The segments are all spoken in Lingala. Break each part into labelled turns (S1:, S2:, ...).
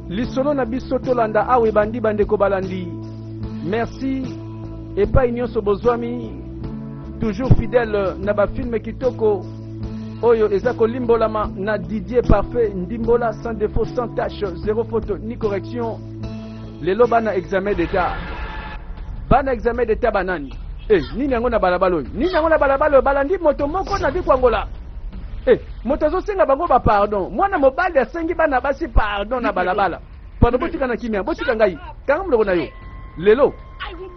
S1: Lisolo na biso tolanda awa ebandi bandeko balandi. Merci epai nyonso bozwami toujours fidèle na ba film kitoko oyo eza kolimbolama na Didier Parfait Ndimbola sans défaut sans tache zéro faute ni correction. Lelo bana examen d'état bana examen d'état banani eh, nini yango na balabala oyo nini yango na balabala oyo balandi moto moko na bikwangola eh, moto azosenga bango ba pardon mwana mobali asengi bana basi pardon na balabala pardon botika na kimia botika ngai kanga monoko na yo lelo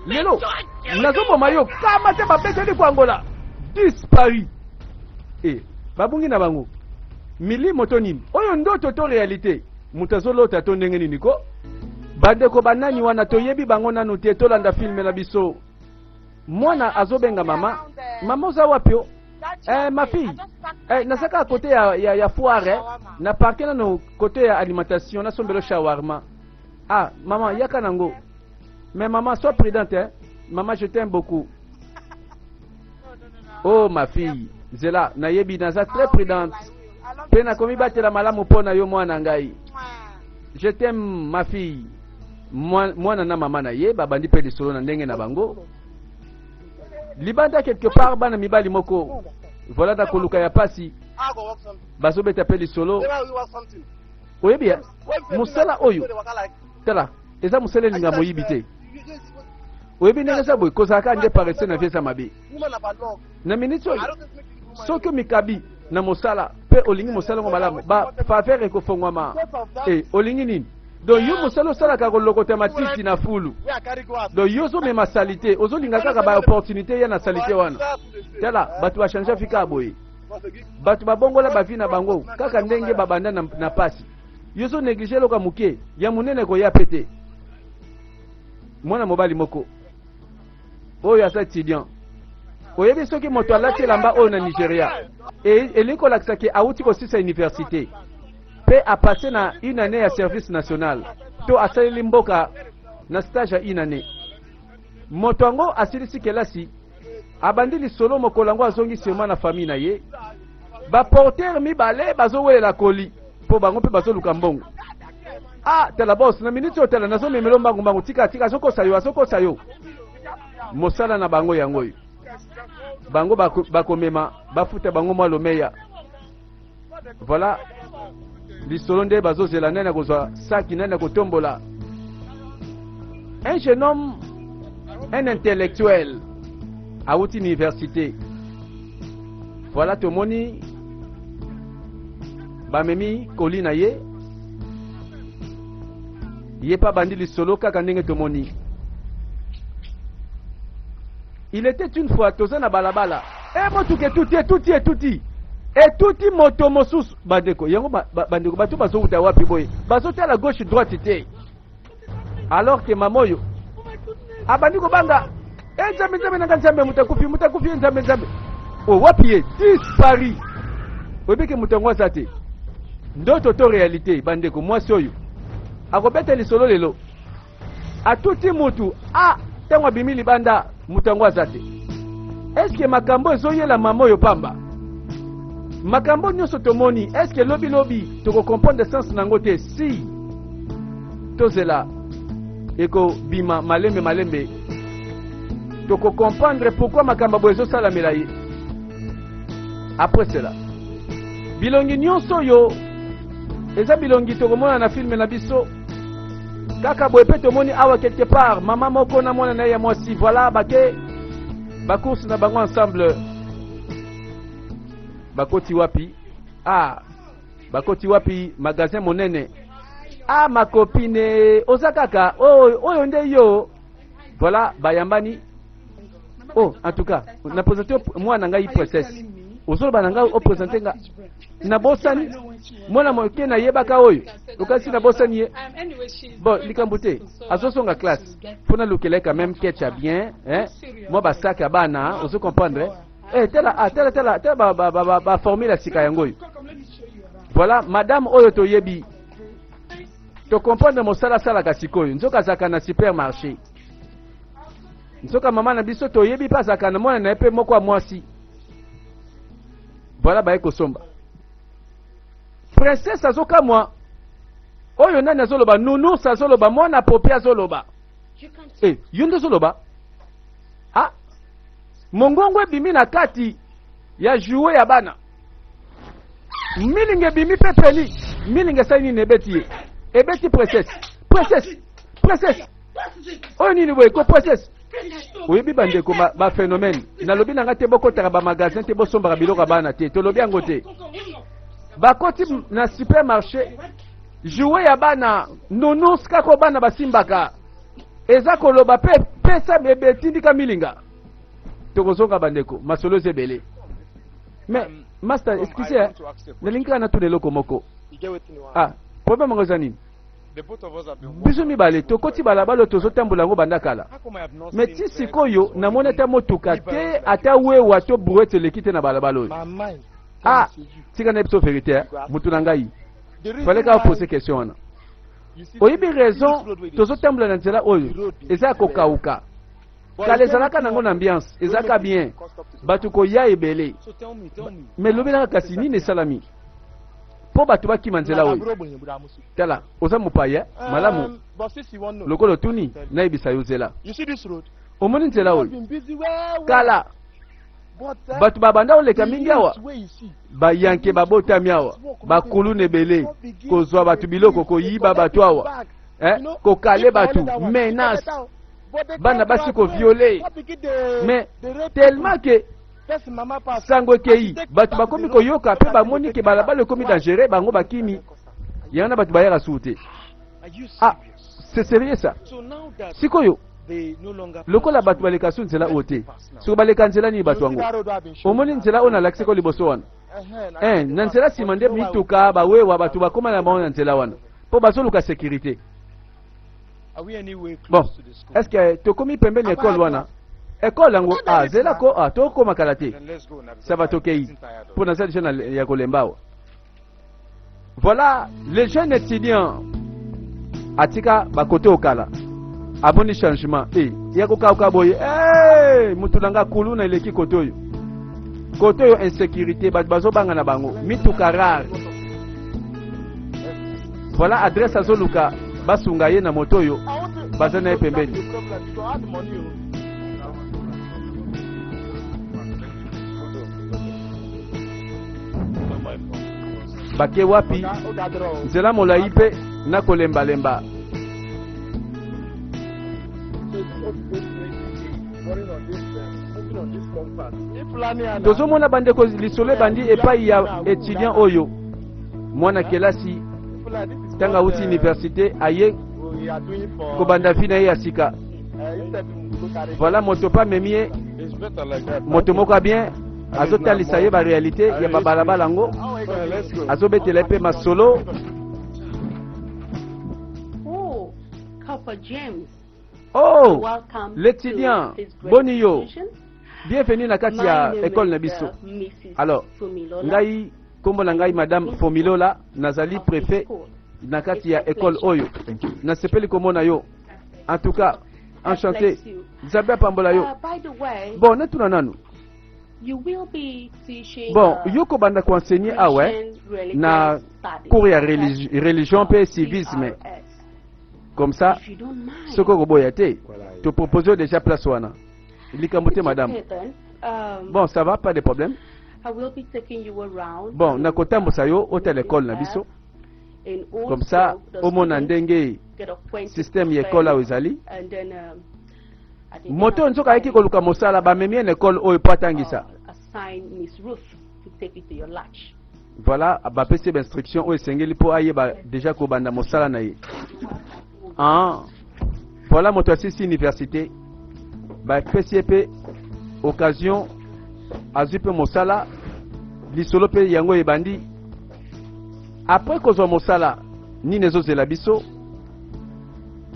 S1: lelo nazoboma yo kama te babeteli kwangola disparu eh, babungi na bango milimo to nini oyo ndoto to realite moto azolota to ndenge nini ko bandeko banani wana toyebi bango nanu te tolanda filme na biso mwana azobenga mama mama oza wapi o eh, ma fille eh, naza kaka kote ya, ya, ya foire eh. na parke nano kote ya alimentation nasombelo shawarma ah mama yaka nango mais mama sois prudente eh. mama je t'aime beaucoup oh ma fille zela nayebi naza très prudente mpe nakomibatela malamu mpo na yo mwana ngai je t'aime ma fille mwana na mama na ye babandi mpe lisolo na ndenge na bango libanda quelque part bana mibali moko voilà na koluka ya pasi bazobeta mpe lisolo oyebi ya mosala oyo tala eza mosala elinga moyibi te oyebi ndenge eza boye kozala kaka nde parese na vie eza mabe na miniti oyo soki omikabi na mosala mpe olingi mosala yango malamu ba faveur ekofongwama e olingi nini donc yo mosala osalaka kolokota matiti na fulu donc yo ozomema salite ozolinga kaka ba opportunité ya na salite wana tala bato bachange vi kaka boye bato babongola bavi na bango kaka ndenge babanda na, na pasi yo ozo néglige eloko ya moke ya monene ekoya pe te mwana mobali moko oyo aza étudiant oyebi soki moto alati elamba oyo na nigeria e, elingi kolakisa ke awuti kosisa université mpe apasse na une année ya service national to asaleli mboka na stage ya une année moto yango asilisi kelasi abandi lisolo mokolo yango azongi sirma na famille na ye baportere mibale bazowelela koli mpo bango mpe bazoluka mbongo ah tala bos na miniti oyo tala nazomemelo mbangu mbangu tika tika azokosa yo azokosa yo mosala na bango yango oyo bango bakomema bafuta bango mwa lomeya voilà lisolo nde bazozela nani akozwa saki nani akotombola un jeune homme un intellectuel awuti université voilà tomoni bamemi koli na ye ye mpe abandi lisolo kaka ndenge tomoni il était une fois toza na balabala e motuka etuti etuti etuti etuti moto mosusu bandeko yango bandeko bato bazowuta wapi boye bazotala gauche droite te alors que mama oyo abandi kobanga e nzambe nzambe nanga nzambe moto akufi moto akufi ye nzambe nzambe o wapi ye dispari oyebike moto yango aza te ndoto to realite bandeko mwasi oyo akobeta lisolo lelo atuti mutu a ah, ntango abimi libanda moto yango aza te eske makambo ezoyela mama oyo pamba makambo nyonso tomoni eske lobilobi tokokomprendre sens na yango te si tozela ekobima malembe malembe tokokomprendre pourkui makambo boye ezosalamela ye après cela bilongi nyonso oyo eza bilongi tokomona na filme na biso kaka boye mpe tomoni awa quelque part mama moko na mwana na ye ya mwasi voilà bake bacourse na bango ensemble bakoti wapi ah bakoti wapi magasin monene ah ma copine oza kaka oyo oyo nde yo voilà bayambani oh en tout cas na présente mwana ngai princesse ozoloba na ngai opresente nga nabosani mwana moke nayebaka oyo okasi nabosani ye bon likambo te azozonga classe mpo nalukela ye quand même ketch ya bien hein? mwa basaki ya bana ozo comprendre eh, tala ah, tala tala tala baformule ba, ba, ba, ba ya sika yango oyo voilà madame oyo toyebi tocomprendre mosala asalaka sikoyo nzoka azalaka na supermarché nzoka mama na biso toyebi mpe azalaka na mwana na ye mpe moko ya mwasi voilà baye kosomba princesse azokamwa Oyo nani azoloba? Nounours azoloba, mwana popi azoloba. Eh, yo nde ozoloba? Ah, mongongo ebimi na kati ya jouet ya bana. Milinga ebimi mpe peli. Milinga esali nini? Ebeti ye. Ebeti princesse. Princesse. Princesse. Oyo nini boye ko princesse? Oyebi bandeko ba phénomène. Nalobi na nga te bokotaka ba magasin te, bosombaka biloko ya bana te. Tolobi yango te. Bakoti na supermarché, jouet ya bana, nounours kaka bana basimbaka. Eza koloba pe pesa bebe tindika milinga. Tokozonga bandeko, masolo eza ebele. Mais master, excusez, nalingi kaka natuna eloko moko. Ah, problème yango eza nini? Biso mibale tokoti balabala oyo tozotambola yango banda kala, mais ti sikoyo namoni ata motuka te, ata wewa to brouette eleki te na balabala oyo. Ah, tika na biso vérité, mutu na ngai fallait kaka poser question wana. Oyebi raison tozotambola na nzela oyo eza ya kokauka. Kala ezalaka nango na ambiance, ezalaka bien, bato koya ebele. Mais lobelaka kasi nini esalami mpo bato bakima nzela oyo? Tala, oza mopaya malamu lokola otuni, nayebisa yo nzela. Omoni nzela oyo kala bato babanda koleka mingi awa, bayanke babotami awa, bakuluna ebele, kozwa bato biloko, koyiba bato awa, eh, kokale bato, menace, bana basi koviole. Mais tellement que sango ekei, bato bakomi koyoka mpe bamoni ke balabala ekomi dangereux, bango bakimi. Yango na bato bayaka suku te. Ah, c'est sérieux ça. Sikoyo lokola bato baleka su nzela oyo te, soki baleka nzela nini bato yango? Omoni nzela oyo nalakisaki liboso wana, eh, na nzela nsima nde mituka bawewa, bato bakóma na bango na nzela wana mpo bazoluka sécurité. Bon, est ce que tokomi pembeni ekole wana? Ekole yango, ah, zela ko, ah, tokóma kala te. Ça va, tokei mpo naza deja na ya kolemba awa. Voilà les jeunes étudiants atika bakote okala, amoni changement e ya kokauka boye. Hey, mutu na nga kuluna eleki kote oyo, kote oyo insécurité, bato bazobanga na bango, mituka rare. Voilà adresse azoluka basunga ye na moto oyo baza na ye pembeni. Bake wapi? Nzela molai mpe na kolembalemba. Tozomona bandeko, lisolo ebandi epai ya étudiant oyo, mwana kelasi, ntango awuti université aye kobanda vie na ye ya sika. Voilà moto mpe amemi ye, moto moko ya bien, azotalisa ye baréalité ya babalabala yango, azobetela ye mpe masolo.
S2: Oh, Copper James.
S1: Oh,
S2: Welcome
S1: l'étudiant,
S2: to this great
S1: boni yo.
S2: institution.
S1: Bienvenue na kati
S2: My
S1: ya
S2: name
S1: école na
S2: is,
S1: biso.
S2: Mrs.
S1: Alors,
S2: Fumilola
S1: ngai nkombo na ngai madame Fomilola, nazali
S2: of this
S1: préfet
S2: school.
S1: na kati
S2: It's
S1: ya
S2: my
S1: école
S2: pleasure.
S1: oyo. Nasepeli komona yo. En tout cas,
S2: God
S1: enchanté.
S2: bless you.
S1: Nzambe apambola yo.
S2: By the way,
S1: Bon, natuna nanu.
S2: you will be teaching,
S1: Bon, yo kobanda koenseigner awa
S2: Christian religious
S1: na
S2: studies,
S1: cours ya
S2: okay?
S1: religion mpe civisme.
S2: CRS.
S1: Comme ça,
S2: If you don't mind.
S1: soki okoboya te, topropose yo déjà place wana. Likambo te,
S2: It's
S1: madame.
S2: okay then.
S1: Bon, ça va, pas de problème.
S2: I will be taking you around
S1: Bon,
S2: to
S1: nakotambusa yo otala école na biso.
S2: and
S1: Comme ça,
S2: also the
S1: omona
S2: students
S1: ndenge
S2: get acquainted
S1: système ya
S2: with
S1: école
S2: them.
S1: awa ezali.
S2: And then, at the end
S1: Moto
S2: of the
S1: nzoka ayaki
S2: day,
S1: koluka mosala, bamemi ye na école oyo po atangisa.
S2: Assign Miss Ruth to take you to your lunch.
S1: Voilà, bapesi ye bainstruction oyo esengeli mpo ayeba déjà kobanda mosala na ye. Ah, voilà moto asisi université, bapesi ye mpe occasion, azwi mpe mosala. Lisolo mpe yango ebandi. Après kozwa mosala, nini ezozela biso?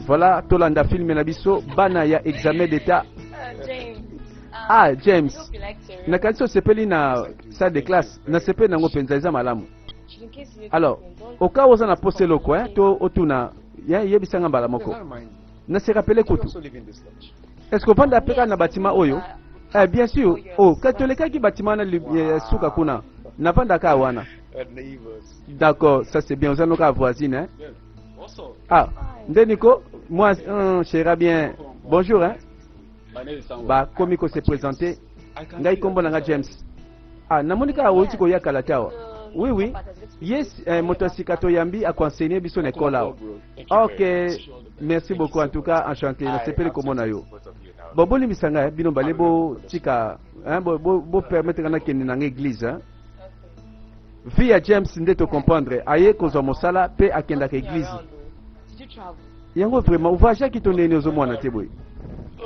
S1: Voilà, tolanda filme na biso, bana ya examen d'état.
S3: James.
S1: Ah, James.
S3: I hope you like your room.
S1: Nakanisi osepeli na salle de classe. Nasepeli nango mpenza, eza malamu.
S3: In case you need
S1: Alors,
S3: something, don't
S1: au cas où oza na posa eloko, hein, to otuna ya, yebisanga mbala moko. Nase rappeler kutu, est ce que ovanda mpe kaka na bâtiment oyo? Eh, bien sûr. Oh, kasi tolekaki bâtiment wana suka kuna, navandaka wana. D'accord, ça c'est bien, oza noka voisine, hein? Ah, nde Nico, moi, chéra bien. Bonjour, hein. Bakomi ko se présenter. Ngai kombo na nga James. Ah, namoni kaka outi koya kala te awa. Oui. Yes, moto ya sika toyambi akoenseigner biso na ekole awa. Ok, merci beaucoup en tout cas, enchanté. Nasepeli komona yo. Bon, bolimbisa ngai, bino bale botika, hein, bo, bo, bo permettre nga nakende na nga église, hein. Vie ya James nde to comprendre, aye kozwa mosala pe akendaka église. Yango vraiment ovoyageaki to ndenge nini ozomona te boye?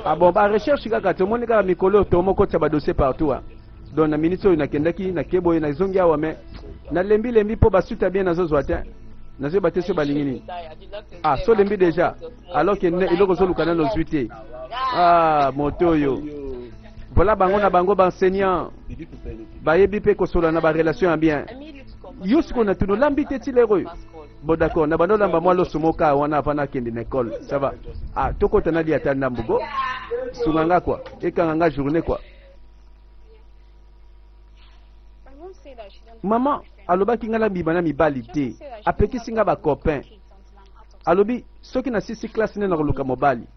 S1: Ah bon, ba recherche kaka tomoni kaka mikolo oyo tomokotisa ba dossier partout, hein. Donc na minute oyo nakendaki nake boye nazongi awa mais nalembi lembi mpo basuite ya bien nazozwa te, nazoyeba te soki balingi nini. Ah, so lembi déjà alors que eloko ozoluka nano ozwi te. Ah, moto oyo voilà bango na bango baenseignant bayebi mpe kosola na barelation ya bien. Yo sikoyo na tuna olambi te ti lero oyo? Bon d'accord, na bando olamba mwa loso moko kaka wana avant nakende na école, ça va. Ah, tokota nalia ata ndambu ko sunga nga quoi, ekanga nga journée quoi. Mama alobaki nga nabima na mibali te, apekisi nga bacopain, alobi soki nasisi classe nde nakoluka mobali.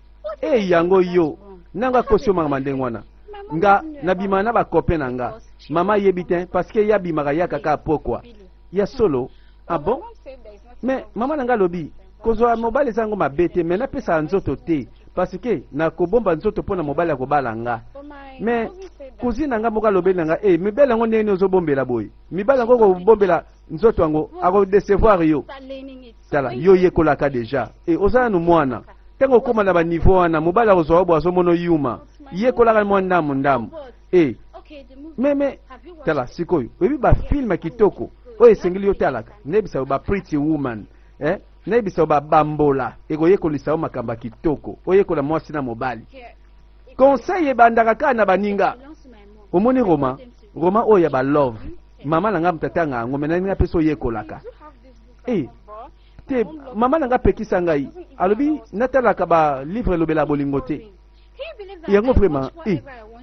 S1: E yango yo nanga akosi yo makambo ndenge wana? Nga nabima na bacopain na nga, mama ayebi te parce que ye abimaka yaka kaka pokwa ya solo. Ah bon, mais mama na nga alobi kozwa mobali eza yango mabe te, mais napesaka nzoto te parce que nakobomba nzoto mpo na mobali akobala nga. Mais cousine na nga moko alobeli na nga, e mibali yango ndenge nini ozobombela boye? Mibali yango kobombela nzoto yango akodecevoir yo. Tala yo yekolaka deja, e oza nanu mwana, ntango okóma na baniveau wana mobali akozwa yo bo azomona oyuma, yekolaka mwa ndamu ndamu. E mais tala sikoyo oyebi bafilme ya kitoko oyo esengeli yo talaka, nayebisa yo ba Pretty Woman, eh? Nayebisa yo babambola ekoyekolisa yo makambo ya kitoko, oyekola mwasi na mobali. Conseil ebandaka kaka na baninga. Omoni roma oyo ya balove, mama na nga moto atanga yango, me naninga mpe so oyekolaka. E te, mama na nga apekisa ngai, alobi natalaka balivre elobela bolingo te. Yango vraiment, e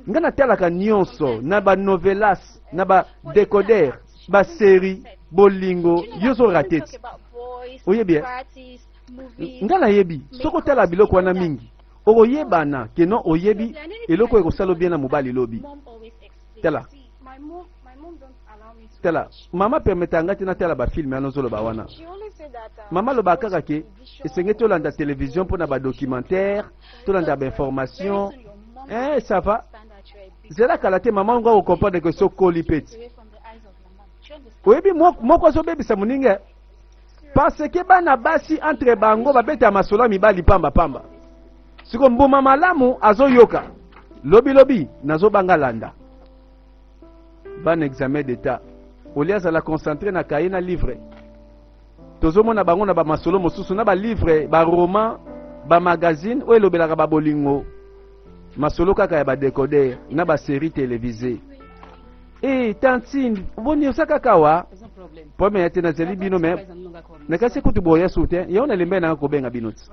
S1: nga natalaka nyonso na banovelas na badecoder basérie bolingo, yo ozorate ti oyebi. Nga nayebi soki otala biloko wana mingi okoyebana keno oyebi eloko ekosala bien na mobali lobi. Tala tala, mama permetaka nga te natala bafilme wana ozoloba wana. Mama alobaka kaka ke esengeli tolanda télévision mpona badocumentaire, tolanda bainformation. Eh, ça va, zela kala te mama ngo akocomprendre ke sokoli mpe ti oyebi moko azobebisa moninga, parce que bana basi entre bango babeta masolo ya mibali pamba pamba. Siko mbuma malamu azoyoka lobilobi, nazobanga landa bana examen d'état, olie azala concentré na cahier na livre, tozomona bango na bamasolo mosusu na balivre, baroman, bamagazine oyo elobelaka babolingo, masolo kaka ya badecoder na basérie télévisée. E tantine, boni oza kaka wa problème ya te, nazeli bino me nakasi kutu boya su te, yango nalembai nanga kobenga bino ti.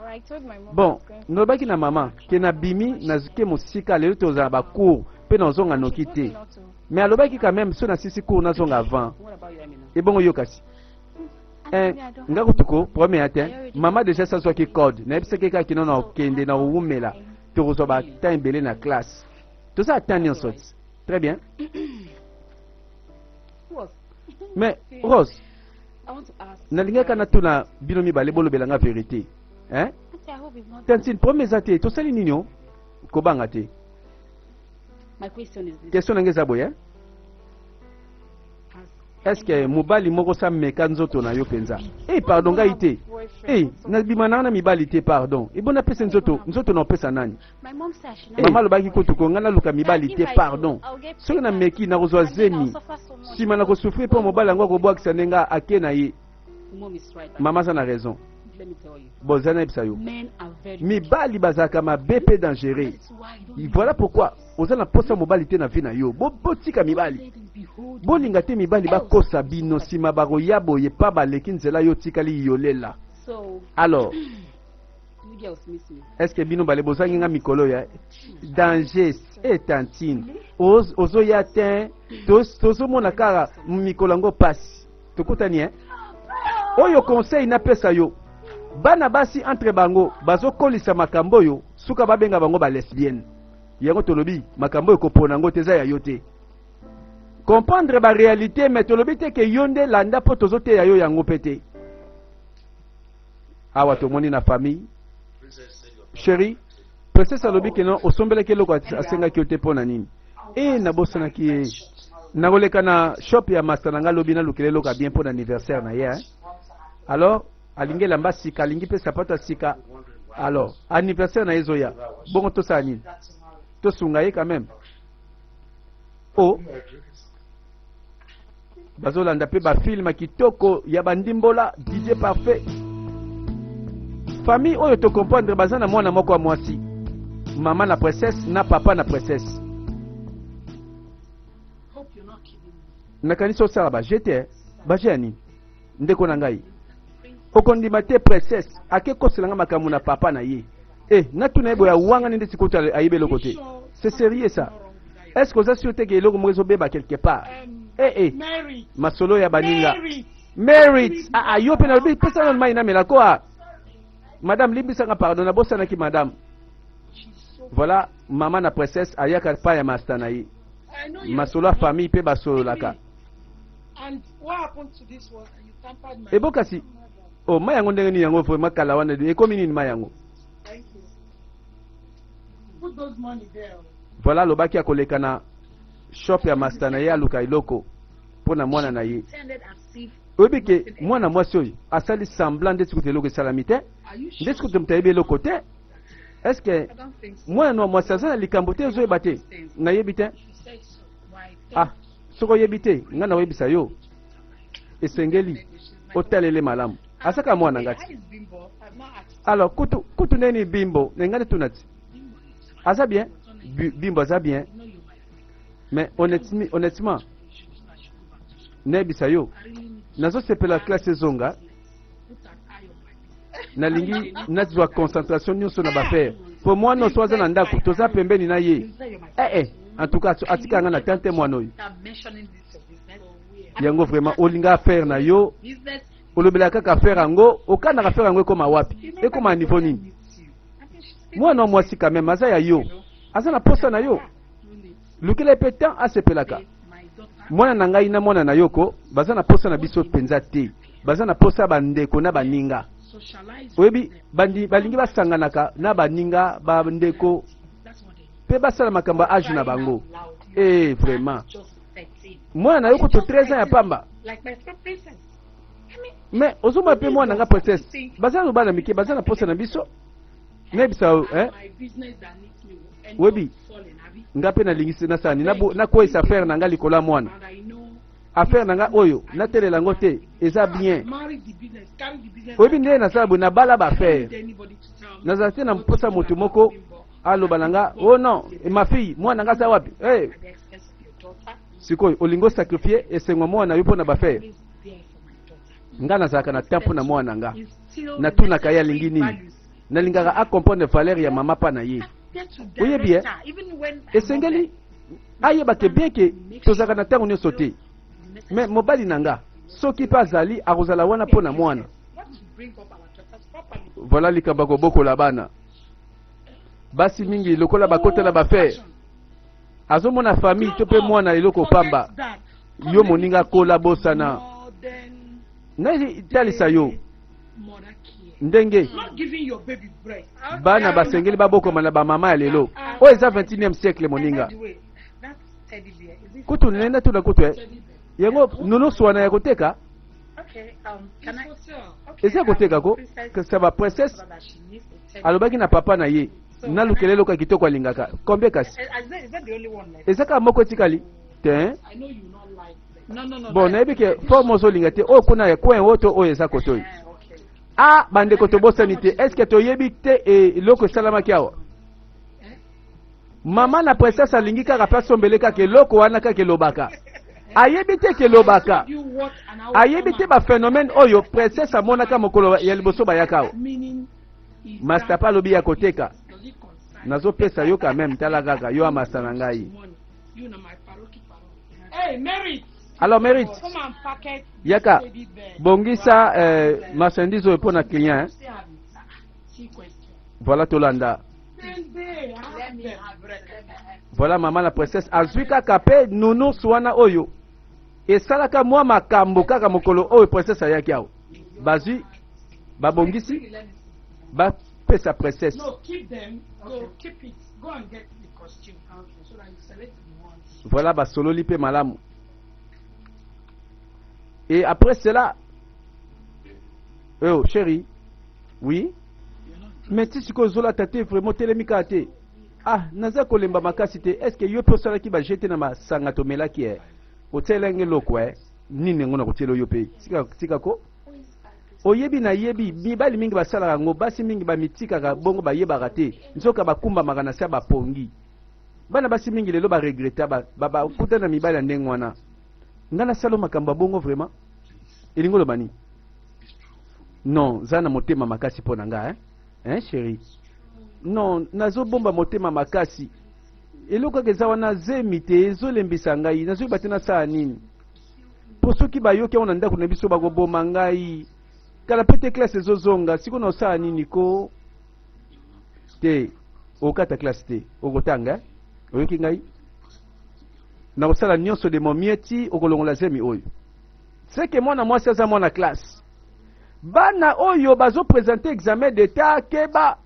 S1: Bon, nalobaki na mama ke nabimi nazuke mosika lelo, tozala bacours mpe nazonga noki te, mais alobaki quand même so nasisi cours nazonga avant. Ebongo yo kasi? Eh, nga kutuko problème ya te, mama déjà sazwaki code, nayebisaki kaka kino na okende na owumela, tokozwa batemps ebele na classe, toza ata nyonso ti. Très bien, mais Rose, nalingaka natuna bino mibale bolobela nga vérité, hein? Tantine, problème eza te, tosali nini? O kobanga te. Question na nga eza boye: est ce que mobali moko sa meka nzoto na yo mpenza? E pardon, ngai te, e nabima nanga na mibali te, pardon. Ebona apesa nzoto, nzoto na opesa nani? Mama alobaki kutu ko ngai naluka mibali te, pardon, soki nameki nakozwa zemi, nsima nakosouffrir mpo mobali yango akobwakisa ndenge ake na ye. Mama aza na raison. Boza nayebisa yo, mibali bazalaka mabe mpe dangereux. Voilà pourquoi oza na posa mobali te na vie na yo. Botika mibali, bolinga te mibali bakosa bino, nsima bakoya boye pa baleki nzela, yo otikali yolela. Alors est ce que bino bale bozangi nga mikolo ya danger? E tantine, ozoya te, tozomona kaka mikolo yango pasi tokutani. Oyo conseil napesa yo. Bana basi entre bango bazokolisa makambo oyo suka babenga bango ba lesbienne. Yango tolobi makambo oyo kopona yango te, eza ya yo te. Comprendre ba réalité, mais tolobi te ke yo nde landa mpo tozoteya yo yango mpe te. Awa tomoni na famille chérie princesse alobi ke non, osombelaki eloko asengaki yo te mpo na nini? E nabosanaki ye, nakoleka na shop ya masta na ngai lobi, nalukela eloko ya bien mpo na anniversaire na ye, hein? Alors alingi elamba sika, alingi mpe sapato ya sika. Alors anniversaire na ye ezoya, bongo tosala nini? Tosunga ye quand même. O bazolanda mpe bafilme kitoko ya bandimbola DJ Parfait. Famille oyo tocomprendre baza na mwana moko ya mwasi, mama na princesse na papa na princesse. Nakanisi osala baje te, baje ya nini ndeko na ngai? Okondima te, princesse ake kosela nga makambo na papa na ye. E natuna ye boye, awangani nde sikoyo ayebi eloko te. C'est sérieux ça? Est ce que oza sûr te ke eloko moko ezobeba quelque part? Eh eh, masolo ya baninga merit. Ah, ah, yo mpe nalobi pesa nano mai namela ko. Ah madame, limbisanga, pardon, nabosanaki madame. Voilà, mama na princesse ayaka pa ya master na ye, masolo ya famille mpe basololaka. Ebo kasi oh, mai yango ndenge nini yango vraiment kala wana ekomi nini mai yango? Voilà, alobaki akoleka na shop ya master na ye, aluka eloko mpo na mwana na ye. Oyebi ke mwana mwasi oyo asali semblant ndeti kutu eloko esalami te, ndeti kutu moto ayebi eloko te. Est ce que mwana no mwasi aza na likambo te? Ozoyeba te? Nayebi te. Ah, soki oyebi te, ngai nakoyebisa yo, esengeli otalele malamu, azaka mwana nga ti. Alors kutu kutu neni bimbo na ngai tuna ti aza bien. Bimbo aza bien, mais honnêtement, honnêtement nayebisa yo, nazosepela classe ezonga, nalingi nazwa concentration nyonso na baaffaire po mwana oso aza na ndako, toza pembeni na ye. Eh eh, en tout cas atika nga na tante mwana oyo yango. Vraiment olinga affaire na yo, olobelaka kaka affaire yango, okandaka affaire yango ekóma wapi, ekóma niveau nini? Mwana wa mwasi quand même aza ya yo, aza na posa na yo, lukela ye mpe temps asepelaka. Mwana na ngai na mwana na yo ko baza na posa na biso mpenza te, baza na posa ya bandeko na baninga. Oyebi balingi basanganaka na baninga, bandeko mpe basala makambo ya age na bango. E vraiment mwana na yo kutu 13 ans ya pamba, mais ozomona mpe mwana nga princesse baza na bana mike, baza na posa na biso. Nayebisa yo, eh? Oyebi nga mpe nalingisi nasala nini? Nakweyisa affaire na nga likolo ya mwana. Affaire na nga oyo natelela yango te, eza bien. Oyebi ndenge nasala boye, nabala baaffaire, nazala te na mposa moto moko aloba na nga: "Oh non, ma fille, mwana nga aza wapi?" Hey. Sikoyo olingi osacrifie esengo mwana na yo mpo na baaffaire. Nga nazalaka na temps mpo na mwana na nga, natunaka ye alingi nini, nalingaka acomprendre valeur ya mama mpa na ye. Oyebi ye, esengeli ayeba ke bien ke tozalaka na ntango nyonso te, mais mobali na nga soki mpe azali, akozala wana mpo na mwana. Voilà likambo ya kobokola bana basi mingi, lokola bakota na baaffaire, azomona famille to mpe mwana eloko pamba. Yo moninga akola, bosana natalisa yo ndenge bana basengeli babokoma na bamama ya lelo oyo eza 21e siècle. Moninga kutu nenda tuna kutu yango nounours wana ya koteka eza ya koteka ko sa ba princesse alobaki na papa na ye nalukela eloko ya kitoko alingaka. Combien kasi? Eza kaka moko etikali te. Bon, nayebi ke forme ozolinga te oyo kuna ya coin oyo to oyo eza kote oyo. A bandeko, tobosani te, est ce que toyebi te eloko esalamaki awa? Mama na princesse alingi kaka mpe asombele kaka eloko wana, kaka elobaka, ayebi te ke elobaka, ayebi te baphénomène oyo princesse amonaka mokolo ya liboso bayaka awa. Master pa alobi ya koteka, nazopesa yo quand même. Tala kaka yo amasa na ngai.
S4: Hey, Merit!
S1: Alors Mérite, yaka bongisa marchandise oyo mpo na client, hein? Voilà, tolanda. Voilà, mama la princesse azwi kaka mpe nounours wana oyo esalaka mwa makambo kaka mokolo oyo princesse ayaki awa. Bazwi, babongisi, bapesa princesse.
S4: No, keep them. Go, keep it. Go and get the costume. So that you select the ones.
S1: Voilà, basololi mpe malamu. Et après cela, oh chérie, oui, mais ti sikoyo ozolata te, vraiment otelemi kaka te. Ah, naza kolemba makasi te. Est ce que yo mpe osalaki bajete na masanga tomelaki? E otiela yango eloko e nini yango na kotiela yo mpe? Tika, tika ko. Oyebi, nayebi mibali mingi basalaka yango, basi mingi bamitikaka bongo, bayebaka te, nzoka bakumbamaka na se ya bapongi. Bana basi mingi lelo baregreta bakuta na mibali ya ndenge wana. Ngai nasala makambo ya bongo vraiment? Elingi oloba nini? Non, za na motema makasi mpo na ngai, hein? Hein, chéri? Non, nazobomba motema makasi. Eloko kaka eza wana, zemi te, ezolembisa ngai. Nazoyeba te nasala nini, mpo soki bayoki yango na ndako na biso, bakoboma ngai. Kala mpe te, classe ezozonga sikoyo, na osala nini ko? Te, okata classe te, okotanga, eh? Oyoki ngai, nakosala nyonso de mon mieux ti okolongola zemi oyo. Seke mwana mwasi aza mwana classe. Bana oyo bazoprésente examen d'État, keba,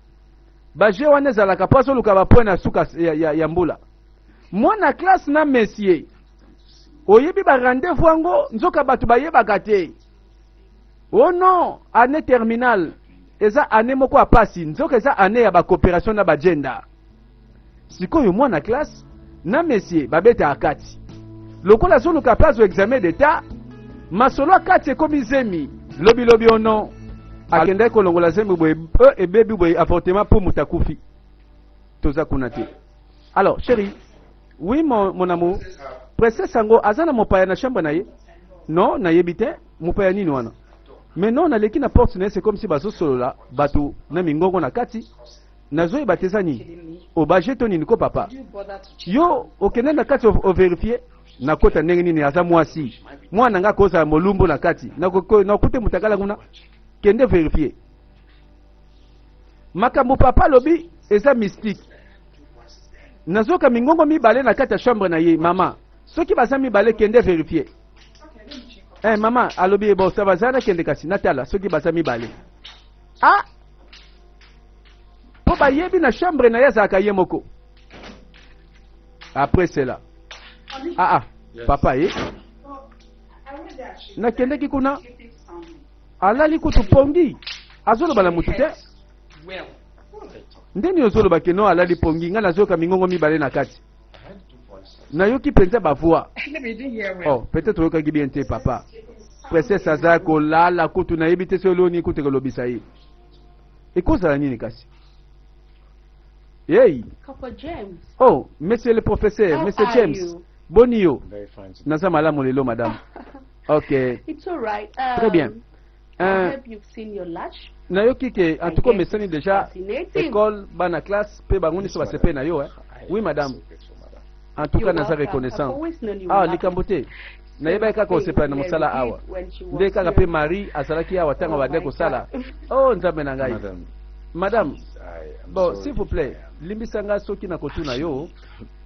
S1: baje wana ezalaka mpo azoluka bapoint na suka ya mbula. Mwana classe na monsieur, oyebi barendez-vous yango, nzoka bato bayebaka te. Oh non, année terminale eza année moko ya pasi, nzoka eza année ya bacoopération na bagenda. Sikoyo mwana classe na monsieur babetaka kati, lokola azoluka mpe azwa examen d'État, masolo ya kati ekomi zemi. Lobilobi ono akendaki kolongola zemi boye, ebebi boye, avortement mpo moto akufi. Toza kuna te. Alors chéri, oui, mon amour. Princesse yango aza na mopaya na chambre na ye? Non, nayebi te mopaya nini wana. Mais non, naleki na porte na ye, c'est comme si bazosolola bato na mingongo na kati. Nazoyeba te eza nini, obaje to nini ko. Papa, yo okende na kati overifie. Nakota ndenge nini? Aza mwasi, mwana nga akozala molumbu na kati. Nakute moto akala kuna. Kende verifie makambo papa alobi eza mystique. Nazoka mingongo mibale na kati ya chambre na ye. Mama, soki baza mibale, kende verifie. Mama alobi: "Bon, ça baza, nakende kasi natala soki baza mibale." Ah, mpo bayebi na chambre na ye azalaka ye moko. Après cela, ah ah, papa ye nakendeki kuna, alali kutu pongi, azoloba na mutu te. Ndeni ozoloba ke no, alali pongi? Ngai nazoyoka mingongo mibale na kati, nayoki mpenza bavoix. Oh, peut-être oyokaki bien te, papa. Princesse aza kolala kutu, nayebi te soki eloni kutu ekolobisa ye, ekozala nini kasi. Hey.
S2: Papa James.
S1: Oh, monsieur le professeur.
S2: How
S1: Monsieur
S2: are
S1: James.
S2: you?
S1: Boni yo?
S5: Very fine.
S1: Naza malamu lelo, madame. Ok.
S2: It's all right.
S1: Très bien.
S2: I hope you've seen your lunch.
S1: Nayoki ke en tout cas mesani déjà
S2: Fascinating.
S1: école, bana classe mpe bango nyonso basepeli na yo, eh? Oui madame, en tout cas naza reconnaissant. Ah, likambo te, nayebaki kaka osepela na mosala awa. Nde kaka mpe Marie azalaki awa ntango abandaki kosala. Oh, Nzambe na ngai! Madame, bon, s'il vous plaît, limbisa nga soki nakotuna yo.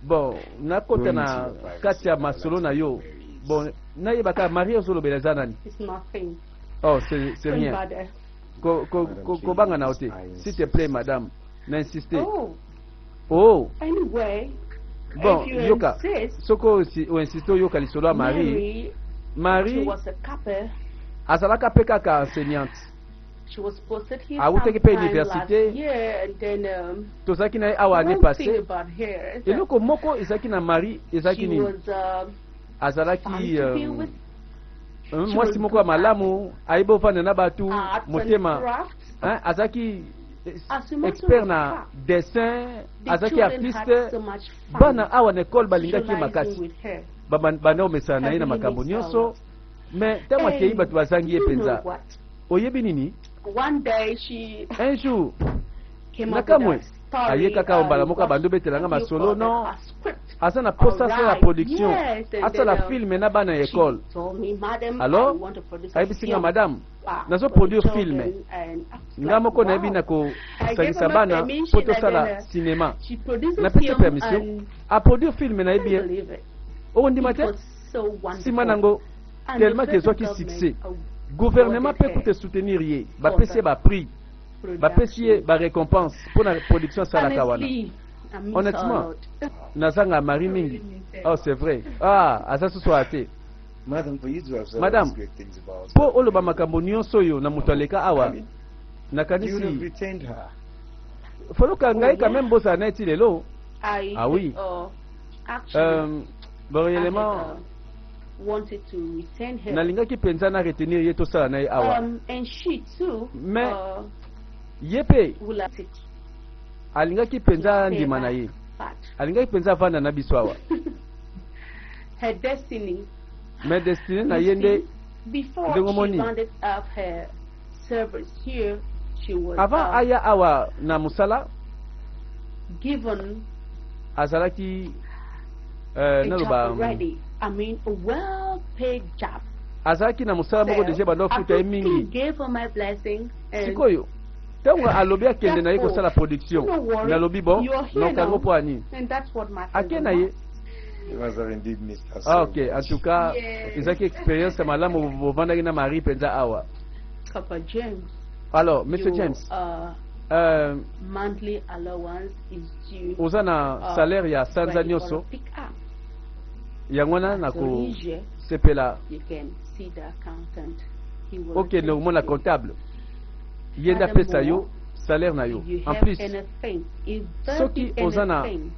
S1: Bon, nakota na kati ya masolo na yo. Bon, nayebaka Marie ozolobela eza nani? Oh, c'est rien. Kobanga na yo te, s'il te plaît madame, na insiste. Oh.
S2: Anyway,
S1: bon, yoka, soki oinsiste, oyoka lisolo ya Marie. Marie azalaka mpe kaka enseignante, awutaki mpe université. Tozalaki na ye awa année passée. Eloko moko ezalaki na Marie, ezalaki nini? Azalaki mwasi moko ya malamu, ayebi ovanda na bato, motema. Azalaki expert na dessin, azalaki artiste. Bana awa na ekole balingaki ye makasi, banda omesana na ye na makambo nyonso. Mais ntango akei, bato bazangi ye mpenza. Oyebi nini? Un jour
S2: Came up with
S1: Nakamwe
S2: a story,
S1: aye kaka mbala
S2: and
S1: moko
S2: what
S1: abandi obetela nga
S2: do you
S1: masolo
S2: call
S1: non
S2: that? A script.
S1: aza na posa asala
S2: Alright,
S1: production,
S2: yes, and
S1: asala
S2: then,
S1: filme na bana ya
S2: she
S1: ekole.
S2: told me, "Madam, I
S1: Alors
S2: want to produce a
S1: ayebisi nga
S2: film,
S1: madame
S2: for
S1: nazoproduire
S2: the
S1: filme
S2: children." And I was
S1: nga
S2: like,
S1: moko nayebi
S2: "Wow."
S1: na
S2: I gave
S1: kosangisa
S2: her my
S1: bana mpo
S2: permission and
S1: tosala
S2: then,
S1: cinéma.
S2: she produced a
S1: Napesi
S2: film
S1: permission
S2: and
S1: aproduire filme
S2: I
S1: nayebi
S2: can't
S1: ye
S2: believe it.
S1: okondima
S2: It
S1: te
S2: was so wonderful.
S1: nsima nango
S2: And the
S1: tellement
S2: federal
S1: ezwaki
S2: government
S1: succès, gouvernement mpe
S2: awarded her
S1: kuta soutenir ye, bapesi ye baprix, bapesi ye
S2: production.
S1: barécompense mpo na production asalaka wana.
S2: Honestly, I miss her a
S1: Honnêtement,
S2: lot.
S1: Nazanga mari mingi. Oh, c'est vrai, ah, aza susu aya te.
S5: Madam, for you to have said all
S1: Madam,
S5: these great things about
S1: mpo oloba makambo nyonso oyo na moto aleka awa,
S5: I mean, you would have
S1: nakanisi
S5: retained her.
S1: foluka ngai
S2: Oh,
S1: quand
S2: yeah.
S1: même bozala na ye ti lelo.
S2: I
S1: Ah oui.
S2: Actually,
S1: Bon,
S2: I had,
S1: réellement
S2: wanted to retain her.
S1: Nalingaki mpenza na retenir ye tosala na ye awa.
S2: And she too
S1: Mais ye mpe
S2: would like it
S1: alingaki
S2: to
S1: mpenza
S2: stay
S1: ndima na
S2: back,
S1: ye,
S2: but
S1: alingaki mpenza avanda na biso awa.
S2: Her destiny.
S1: Mais destine na
S2: You
S1: ye nde
S2: see, before
S1: ndenge
S2: she
S1: omoni.
S2: rounded up her service here, she was
S1: Avant aya awa na mosala,
S2: given
S1: azalaki
S2: a job
S1: naloba
S2: already. I mean, a well-paid job.
S1: Azalaki na mosala moko
S2: So,
S1: deja banda
S2: I
S1: ofuta ye
S2: quickly
S1: mingi.
S2: gave her my blessing and
S1: Sikoyo ntango alobi akende na ye
S2: that's all.
S1: kosala production,
S2: Don't worry,
S1: nalobi bon,
S2: you're here
S1: nokango
S2: now.
S1: mpo ani
S2: And that's what matters
S1: ake
S2: the
S1: na ye.
S2: most.
S5: You must have indeed missed her so
S1: Ah, ok, en
S5: much.
S1: tout cas
S3: Yes.
S1: ezalaki expérience ya malamu bovandaki na Marie mpenza awa.
S2: Papa James,
S1: Alors monsieur
S2: your
S1: James,
S2: monthly allowance is due
S1: oza na salaire ya sanza
S2: ready for
S1: nyonso
S2: a pick up.
S1: Yango wana
S2: At your leisure,
S1: nakosepela
S2: you can see the accountant. He will
S1: okende
S2: attend
S1: komona
S2: you.
S1: comptable ye nde
S2: Furthermore,
S1: apesa yo salaire na yo.
S2: if you
S1: En
S2: have
S1: plus,
S2: anything, if there
S1: soki
S2: be
S1: oza na
S2: anything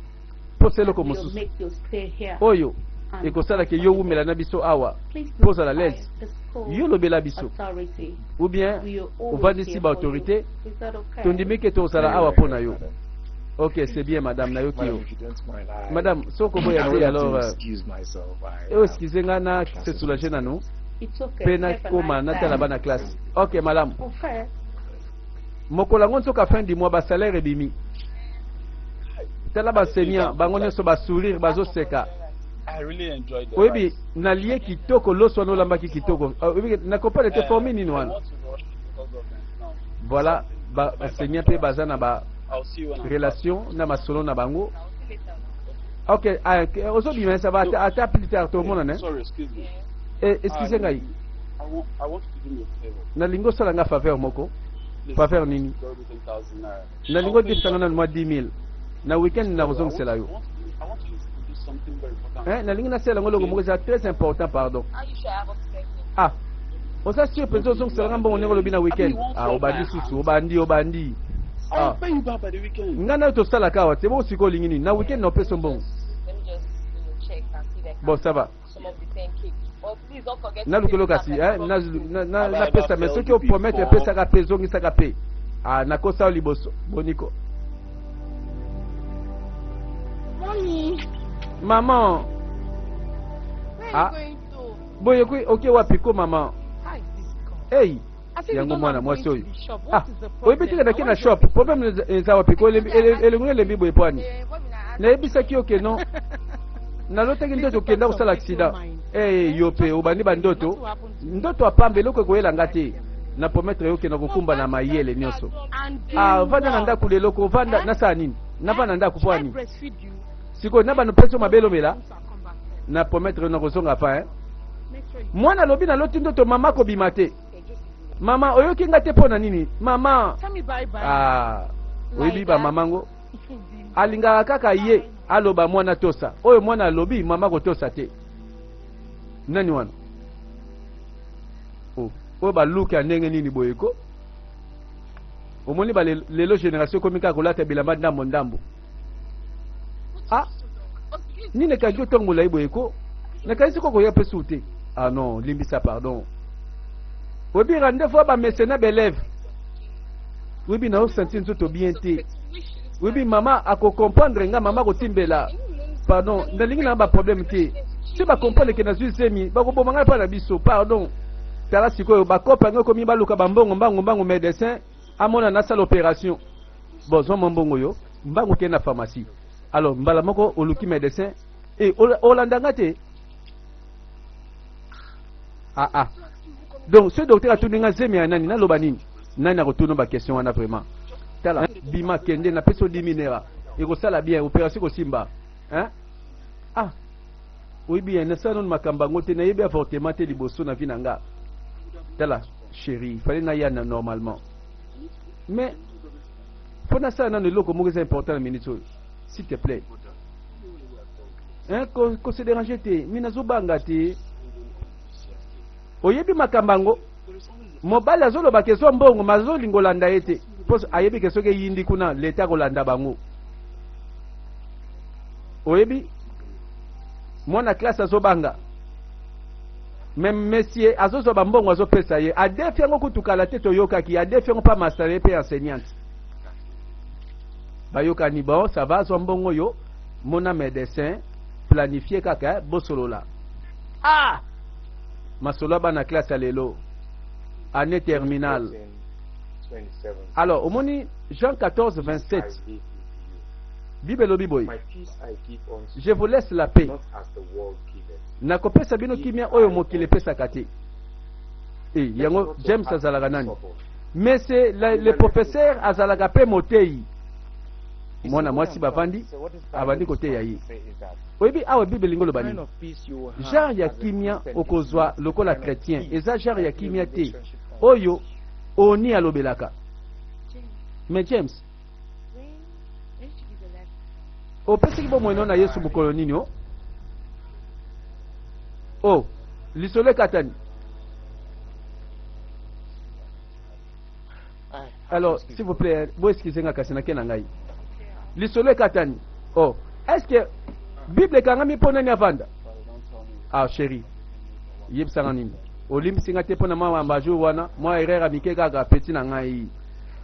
S1: mposa eloko
S2: that will
S1: mosusu
S2: make you stay here
S1: oyo
S2: and
S1: ekosalaka yo wumela na biso awa
S2: please
S1: mpo ozala
S2: notify
S1: l'aise,
S2: the school
S1: yo lobela biso
S2: authority.
S1: ou bien
S2: We are always
S1: ovandisi
S2: here for you.
S1: baautorité.
S2: Is that okay?
S1: Tondimi ke tozala
S5: Very
S1: awa
S5: well,
S1: mpo na yo.
S5: madam.
S1: Ok, c'est bien, madame, nayoki
S5: Madam,
S1: yo.
S5: if you don't mind,
S1: Madame, soki oboya
S5: I
S1: te
S5: would have
S1: alors
S5: to excuse myself. I
S1: oyo
S5: have
S1: excuse nga na se
S5: classes
S1: soulage nanu
S2: It's okay.
S1: mpe
S2: Have a
S1: nakoma
S2: nice
S1: natala
S2: day.
S1: bana classe. Ok, malamu.
S2: Okay.
S1: Mokolo yango nzoka fin du mois basalaire ebimi. Tala baenseignant bango nyonso basourire bazoseka.
S6: I really enjoyed the
S1: Oyebi
S6: rice.
S1: nalie kitoko loso wana olambaki kitoko. Ah, oyebi nakopana te formi nini
S6: I
S1: wana.
S6: want to rush to the local government now.
S1: Voilà, baenseignant mpe baza na ba
S6: I'll see you when I'm
S1: relation na masolo na bango.
S3: I'll see you later.
S1: Ok, ah, ok, ozobima ça va ata, ata plus tard tomonana.
S6: back. Sorry, excuse me.
S1: Eh, excuse ngai.
S6: I want you to do me a favor.
S1: Nalingi osala nga faveur moko.
S6: Please,
S1: Faveur nini?
S6: borrow me 10,000 naira.
S1: Nalingi
S6: I'll pay you
S1: odefisanga
S6: back.
S1: nanu mwa 10 000 na weekend
S6: I want,
S1: nakozongisela yo.
S6: I want you to do something very important.
S1: Eh, nalingi nasala yango eloko moko eza très important, pardon.
S3: Are you sure I have up to 10K?
S1: Ah, oza sûr mpenza ozongiselanga mbongo ndenge olobi na weekend? Ah, obandi susu, obandi, obandi.
S6: I'll
S1: Ah.
S6: pay you back by the weekend.
S1: Ngai nayo tosalaka awa te. Bongo sikoyo olingi nini? Na weekend na opesa mbongo.
S3: Let me just check and see if I can
S1: Bon, ça va.
S3: some of the 10K. But please don't forget to
S1: Naluka
S3: pay me
S1: eloko
S3: back
S1: kasi
S3: like
S1: eh,
S3: I promised you.
S6: Have I
S1: napesa
S6: ever
S1: me
S6: failed
S1: soki
S6: you
S1: opromettre
S6: before?
S1: epesaka mpe ezongisaka mpe. Ah, nakosa yo liboso boniko.
S3: Mommy,
S1: Maman.
S3: where
S1: Ah.
S3: are you going to?
S1: Boye oke wapi ko mama?
S4: How is this God?
S1: Ei,
S4: I said, you
S1: yango
S4: don't
S1: mwana
S4: I'm
S1: mwasi
S4: going
S1: oyo.
S4: to the shop.
S1: Ah,
S4: What is the
S1: oyebi
S4: problem?
S1: tika nake
S4: Now,
S1: na
S4: why is
S1: shop
S4: your
S1: problème eza wapi ko elengi elembi boye po ani?
S3: Eh, what will I ask?
S1: Nayebisaki yo ke non, nalotaki ndoto okenda kosala accident. Eh, yo mpe obandi bandoto ndoto apamba eloko ekoyelanga te. Na promettre yo okenda kokumba na mayele nyonso.
S4: And do
S1: Ah, ovanda na
S4: what?
S1: ndako lelo kovanda
S4: Eh?
S1: nasala nini? Navanda na ndako po
S4: Should I
S1: ani
S4: breastfeed you?
S1: sikoyo na bano mpeso mabe elomela.
S4: I'll come back first.
S1: Na promettre yo na kozonga fa, eh?
S4: Make sure you
S1: Mwana alobi naloti ndoto mama kobima te. Mama oyoki nga te mpo na nini mama?
S4: Tell me bye bye.
S1: Ah, oyebi
S4: Like
S1: bamama ngo alingaka kaka ye aloba mwana tosa oyo mwana alobi mama kotosa te. Nani wana? Oh, oyo baluki ya ndenge nini boye ko? Omoni ba lelo génération ekomi kaka kolata bilamba ndambo ndambo. Ah, nini ekangi yo ntongo molai boye ko? Nakanisi ko koya mpe su te. Ah non, limbisa, pardon. Oyebi rendez-vous ya bamese na baélève, oyebi naosentir nzoto bien te. Oyebi mama akocomprendre nga, mama akotimbela. Pardon, nalingi na baproblème te. Si bacomprendre ke nazwi zemi, bakoboma ngai mpa na biso. Pardon. Tala sikoyo bakope yango ekomi baluka bambongo mbango mbango médecin amona nasala opération. Bon, zwa mwa mbongo yo, mbangu okende na pharmacie. Alors mbala moko oluki medecin e olanda nga te. Ah ah. Donc ce docteur atuni nga zemi ya nani, naloba nini? Nani akotuna ba question wana vraiment? Tala, bima kende na peso 10 minera. Ekosala bien, opération ekosimba. Hein? Ah. Oyebi ya nasala nanu makambo yango te, nayebi avortement te liboso na vie na nga. Tala, chérie, fallait naya na normalement. Mais faut nasala nanu eloko moko eza important na minute oyo. S'il te plaît. Hein, ko, ko se déranger te, mais nazobanga te. Oyebi makambo yango? Mobali azoloba ke zwa mbongo, mais azolinga olanda ye te. Po ayebi ke soki eyindi kuna, leta akolanda bango. Oyebi? Mwana classe azobanga. Mais monsieur azozwa ba mbongo azopesa ye. Adefi yango kutu kala te toyokaki, adefi yango pa master ye pe enseignante. Bayokani bon, ça va, zwa mbongo yo, mona médecin, planifier kaka, bosolola. Ah! Masolo ya bana classe ya lelo. Année terminale. Alors, omoni Jean 14, 27. Bible elobi boye. Je vous laisse la paix. Nakopesa bino kimia oyo mokili epesaka te. Eh, yango James azalaka nani? Mais c'est le professeur azalaka pe moteyi. Mwana mwasi bavandi abandi koteya ye. Oyebi awa Bible elingi oloba nini? Genre ya kimia okozwa lokola chretien eza genre ya kimia te oyo oni alobelaka. Mais James, opesaki bomoi no na Yesu mokolo nini o? Oh, lisolo ekatani. Alors, s'il vous plaît, bo excusez nga kasi nake na ngai. Lisolo ekatani. Oh, est-ce que Bible ekangami mpo nani avanda? Ah chérie, yebisanga nini? Olimbisi nga te mpo na mwa ba jour wana, mwa erreur ya mike kaka petit na ngai.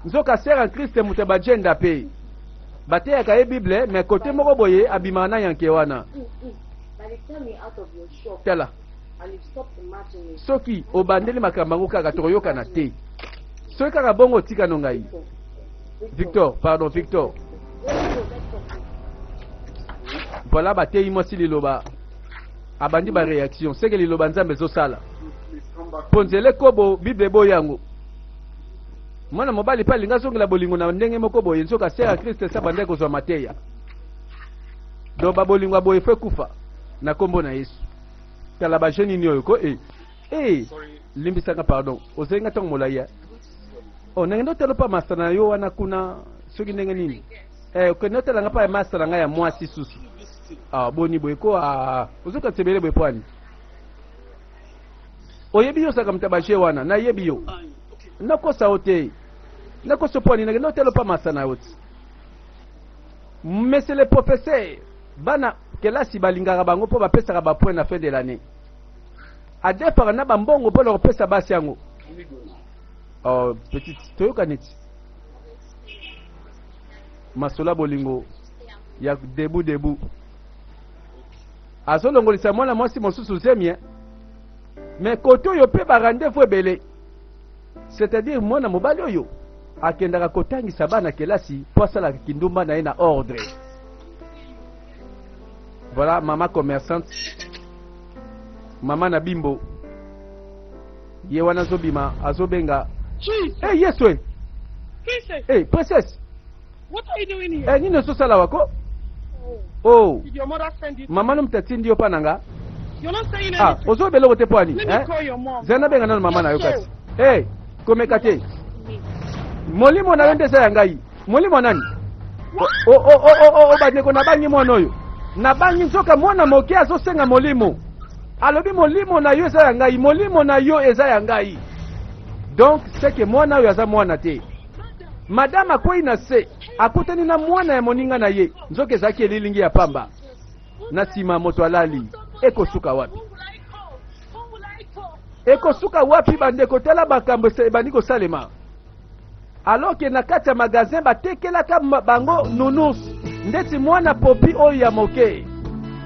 S1: Nzoka sœur en Christ moto ya bajenda pe. Bateyaka ye Bible, mais kote moko boye abimaka na yanke wana. Tala. Soki obandeli makambo yango kaka tokoyokana te. Soki kaka bongo tika no ngai. Victor, pardon Victor. Voilà bateyi mwasi liloba abandi ba réaction seke liloba Nzambe ezosala. Mpo nzela ekobo Bible eboyi yango. Mwana mobali mpe alingi azongela bolingo na ndenge moko boye nzoka sœur ya Christ esi abandaki kozwa mateya. Donc ba bolingo ya boye fo ekufa na kombo na Yesu. Tala ba jeu nini oyo ko eh eh limbisa nga pardon ozali nga ntango molai eh oh ndenge otala pa masta na yo wana kuna soki ndenge nini eh okende otala nga pa ya masta na nga ya mwasi susu ah boni boye ko ah ozokanisa ebele boye poani oyebi yo osaka moto ya ba jeu wana nayebi yo nakosa yo te nakosa poani nakende otala pa masta na yo ti monsieur le professeur Bana kelasi balingaka bango mpo bapesaka ba points na fin de l'annee. Adefaka na ba mbongo mpo na kopesa basi yango. Oh, petite, toyoka neti masolo ya bolingo ya debu debu. Azolongolisa mwana mwasi mosusu zemi, eh? Mais kote oyo mpe ba rendez-vous ebele. C'est-à-dire mwana mobali oyo akendaka kotangisa bana kelasi mpo asalaka kindumba na ye na ordre. Voilà mama commerçante, mama na bimbo ye wana azobima azobenga hey, eh, yesu e
S4: Princess.
S1: hey, eh, princess
S4: What are you doing here?
S1: hey, eh, nini ozosala wako oh
S4: Did your mother send you?
S1: mama no moto atindi yo mpa na nga
S4: You're not saying
S1: ah
S4: anything.
S1: ozoloba eloko te mpo ani
S4: Let me
S1: eh?
S4: call your mom.
S1: zela nabenga nano mama na yo kasi hey, komeka te molimo na yo nde eza ya ngai molimo nani o, o, o, o, o, o, bandeko nabangi mwana oyo nabangi nzoka mwana moke azosenga molimo alobi molimo na yo eza ya ngai molimo na yo eza ya ngai donc seke mwana oyo aza mwana te madame akwei na se akutani na mwana ya moninga na ye nzoka ezalaki elilingi ya pamba na nsima moto alali ekosuka wapi ekosuka wapi bandeko tala makambo ebandi kosalema alors ke na kati ya magasin batekelaka bango nounours ndeti mwana popi oyo ya moke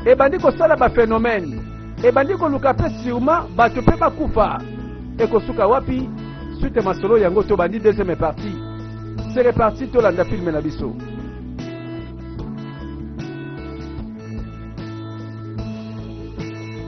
S1: ebandi kosala baphenomène ebandi koluka mpe sûrement bato mpe bakufa ekosuka wapi suite masolo yango tobandi deuxième partie. C'est reparti, tolanda film na biso.